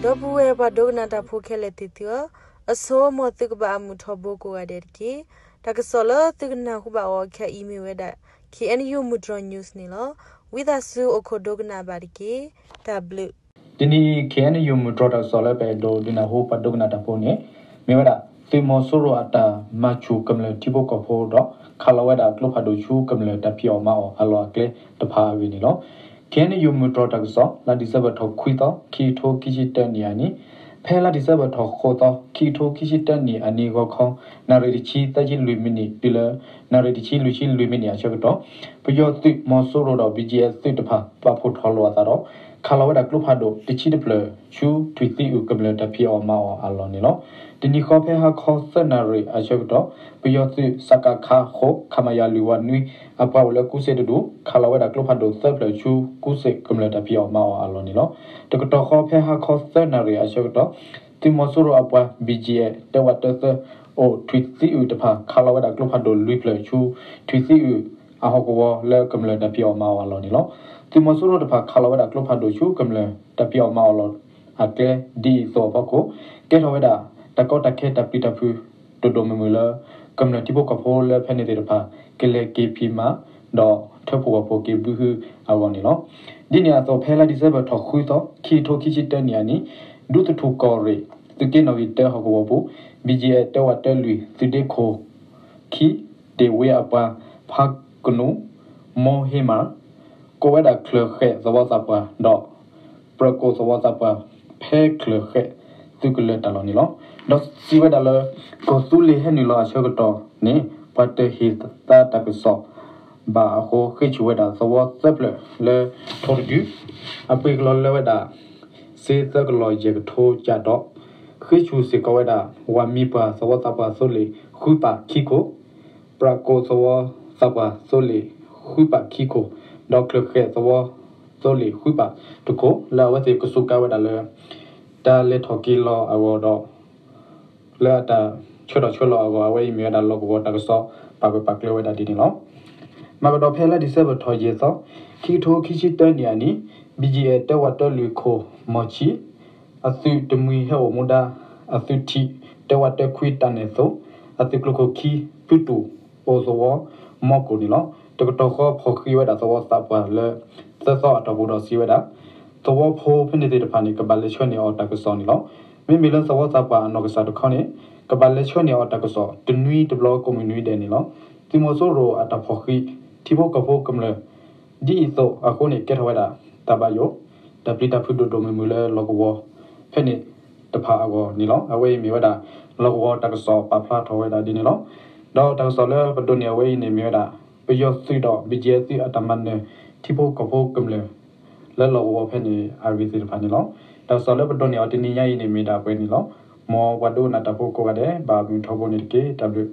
ဒီပုၢ်ဝဲၢ်ပှၤဒိကနၣ်တၢ်ဖိခဲလၢာ်သ့ၣ်သုဧၢ, အဆိ မ်သုကဘၣ်အမုာ်ထီဘိကိးဂၤဒဲးတက့ၢ်. တၢ်ကစီၣ်လၢသုကနၢ်ဟူဘၣ်အီၤခဲအံၤမ့ၢ်ဝဲဒၣ် K N U မုၢ်တြီၤ news န့ၣ်လီၤ. ဝံသးစူၤအိၣ်ခိးဒိကနၣ်ဘၣ်တက့ၢ်. တၢ်ဘျုး တနံၤအံၤ K N U မုၢ်တြီၤတၢ်ကစီၣ်လၢပအဲၣ်ဒိးဒုးနၢ်ဟူပှၤဒိကနၣ်တၢ်ဖိန့ၣ် မ့ၢ်ဝဲဒၣ် သုးမီၤစိရိၤအတၢ်မၤဆူၣ်ကမျၢၢ်ထံဖိကီၢ်ဖိဒီး ခးလီၤဝဲဒၣ်ကျိဖးဒိၣ်ဆူကမျၢၢ်တၢ်ဖံးအီၣ်မၤအီၣ်အလီၢ်အကျဲတဖၣ်အဂ့ၢ်န့ၣ်လီၤ. K N U မုၢ်တြီၤတၢ်ကစီၣ် လါဒံၣ်စဲဘၢၣ်ထီၣ်ခွံသီ ခံကထိခံဆံတၢနံၣ်အနံၤ, ဖဲလါဒံၣ်စဲဘၢၣ်ထီၣ်ဃိးသီ ခံကထိခံဆံတၢနံၣ်အနံၤဂီၤခီ နၣ်ရံၣ်တဆံသၢဆံလွံၢ်မံးနံး တုၤလၢ နၣ်ရံၣ်တဆံလွံၢ်ဆံလွံၢ်မံးနံးအဆၢကတီၢ် ပယီၤသုးမီၤစိရိၤဒီး B G F သုးတဖၣ် ပာ်ဖှိၣ်ထီၣ်လိာ်အသးဒီး ခးလီၤဝဲဒၣ်ကျိဖးဒိၣ်တဆံတဖျၢၣ်ဆူ ထွံၣ်သံအုၣ်ကမျၢၢ်တၢ်ဖံးအီၣ်မၤအီၣ်အလီၢ်န့ၣ်လီၤ. တနံၤဃီဖဲဟါခီသၢနၣ်ရံၣ်အဆၢကတီၢ် ပယီၤသုး စကခ ဃိး ခမရ လွံၢ်ဝးနွံ အပှၤအိၣ်လၢကူစ့တဒူၣ် ခးလီၤဝဲဒၣ်ကျိဖးဒိၣ်သၢဖျၢၣ်ဆူ ကူစ့ကမျၢၢ်တၢ်ဖံးအီၣ်မၤအီၣ်အလီၢ်န့ၣ်လီၤ. တကတီၢ်ဃီဖဲဟါခီသၢနၣ်ရံၣ်အဆၢကတီၢ် သုးမီၤစိရိၤအပှၤ B G F တၢဝးတၢသၢ အိၣ်ထွံၣ်သံအုၣ်တဖၣ် ခးလီၤဝဲဒၣ်ကျိဖးဒိၣ်လွံၢ်ဖျၢၣ်ဆူ ထွံၣ်သံအုၣ်အဟီၣ်ကဝီၤလၢကမျၢၢ်တၢ်ဖံးအီၣ်မၤအီၣ်အလီၢ်န့ၣ်လီၤ. သုးမီၤစိရိၤတဖၣ်ခးလီၤဝဲဒၣ်ကျိဖးဒိၣ်ဆူကမျၢၢ်တၢ်ဖံးအီၣ်မၤအီၣ်အလီၢ်အကျဲ ဒ်အံၤအသိးအဖီခိၣ် ကဲထီၣ်ဝဲဒၣ် တၢ်ကီတၢ်ခဲတၢ်ပျံၤတၢ်ဖုး ဒိၣ်ဒိၣ်မုၢ်မုၢ်လၢ ကမျၢၢ်ထံဖိကီၢ်ဖိလၢဖဲန့ၣ်သ့ၣ်တဖၣ် ကလဲၤက့ၤဖံးမၤ ဒီးထၢဖှိၣ်ဝီၤဖှိၣ်က့ၤဘုဟုအဂီၢ်န့ၣ်လီၤ. ဒ်န့ၣ်အသိးဖဲလါဒံၣ်စဲဘၢၣ်ထီၣ်ဃုသီ ခံကထိခံဆံတၢနံၣ်အနံၤ ဒူသထူၣ်ကီၢ်ရ့ၣ် သုးက့နီၣ်ဂံၢ်တၢဟီၣ်ကဝီၤပူၤ B G F တၢဝးတၢလွံၢ် သုးဒ့ခိၣ် ခံ ဒ့ၣ်ဝ့အပှၤ ဖးကနူၣ် မိၢ်ဟ့မၢ် ကိးဝဲဒၣ်ချၢၣ်ဃဲၣ်သဝီသးပှၢ်ဒီး ပြၢကိၣ်သဝီသးပှၢ် ဖဲချၢၣ်ဃဲၣ်သုးကလၢၤတၢ်လီၢ်န့ၣ်လီၤ. ဒီးစံးဝဲဒၣ်လၢ ကီၢ်သူလ့ၤဟဲနုာ်လီၤအဆၢကတီၢ်န့ၣ် ပှၤတဟ့ၣ်သါတၢ်ကစီၣ်ဘၣ်အဃိ ဃ့ၢ်ဆူၣ်ဝဲဒၣ်သဝီသၢဖျၢၣ်လၢထိၣ်တဒု အပှ့ၤကလီၤလၢဝဲဒၣ် စ့သၢကလီၢ်ယဲၢ်ကထိကၠးဒီး ဃ့ၢ်ဆူၣ်စ့ၢ်ကီးဝဲဒၣ် ဝၤမံပှၢ်သဝီသးပှၢ်သိလ့ၣ်ဃုပာ်ခံခိၣ်, ပြၢကိၣ်သဝီသးပှၢ်သိလ့ၣ်ဃုပာ်ခံခိၣ်, ဒီးချၢၣ်ဃဲၣ်သဝီသိလ့ၣ်ဃုပာ်တခိၣ် လၢအဝဲသ့ၣ်ကစူးကါဝဲဒၣ်လၢ တၢ်လဲၤထီၣ်က့ၤလီၤအဂီၢ်ဒီး လၢအတၢ်ဆၢထီၣ်ဆၢလီၤအဂီၢ် အဝဲအံၤမ့ၢ်ဝဲဒၣ်လီၢ်ကဝီၤတၢ်ကစီၣ် ပာ်ဂၢၢ်ပာ်ကျၢၤဝဲဒၣ်ဒ်န့ၣ်လီၤ. မၤကဒီးဖဲလါဒံၣ်စဲဘၢၣ်ထီၣ်ယဲၢ်သီ ခံကထိခံဆံတၢနံၣ်အနံၤ B G F တၢဝးတၢလွံၢ်ခိၣ်မီၢ်ဆံ အသုးတမှံၤဟဲအိၣ်မူဒါ အသုးထံး တၢဝးတၢခွံတၢ်နဲၣ်သိ အသုးကျိၤခိၣ်ခံ ဖုတူၣ်အိၣ်သဝီ မီကိၣ်န့ၣ်လီၤ. တကတီၢ်ဃီဖီၣ်ဃံးဝဲဒၣ်သဝီသးပှၢ်လၢ သၢသီအတီၢ်ပူၤဒီးစံးဝဲဒၣ် သဝီဖိဖဲန့ၣ်သ့ၣ်တဖၣ်န့ၣ် ကဘၣ်လဲၤဆှၢန့ၢ်အီၤတၢ်ကစီၣ်န့ၣ်လီၤ. မ့မ့ၢ်လၢသဝီသးပှၢ်အနီၢ်ကစၢ်တခီန့ၣ် ကဘၣ်လဲၤဆှၢန့ၢ်အီၤတၢ်ကစီၣ် တနွံတဘျီကိးမုၢ်နွံဒဲးန့ၣ်လီၤ. သုးမီၤစိရိၤအတၢ်ဖီၣ်ဃံး ထံဖိကီၢ်ဖိကမျၢၢ် ဒ်အံၤအသိးအဃိန့ၣ် ကဲထီၣ်ဝဲဒၣ် တၢ်ဘၣ်ယိၣ် တၢ်ပျံၤတၢ်ဖုးဒိၣ်ဒိၣ်မုၢ်မုၢ်လၢလီၢ်ကဝီၤ ဖဲန့ၣ်တဖၣ်အဂီၢ်န့ၣ်လီၤ. အဝဲအံၤမ့ၢ်ဝဲဒၣ် လီၢ်ကဝီၤတၢ်ကစီၣ်ပာ်ဖျါထီၣ်ဝဲဒၣ်ဒ်န့ၣ်လီၤ. ဒီးတၢ်ကစီၣ်လၢပဒိးန့ၢ်အဝဲအံၤန့ၣ်မ့ၢ်ဝဲဒၣ် ပယီၤသုးဒီး B G F သုးအတၢ်မၤနၢၤ ထံဖိကီၢ်ဖိကမျၢၢ် လၢလီၢ်ကဝီၤဖဲန့ၣ်အဂ့ၢ်သ့ၣ်တဖၣ်န့ၣ်လီၤ. တၢ်ကစီၣ်လၢပဒိးန့ၢ်အီၤတနံၤညါအံၤန့ၣ်မ့ၢ်ဒၣ်ပှဲၤန့ၣ်လီၤ. မ်ပှၤဒိကနၣ်တၢ်ဖိကိးဂၤဒဲး ဘၣ်မုာ်ထီဘိန့ၣ်တက့ၢ်. တၢ်ဘျုး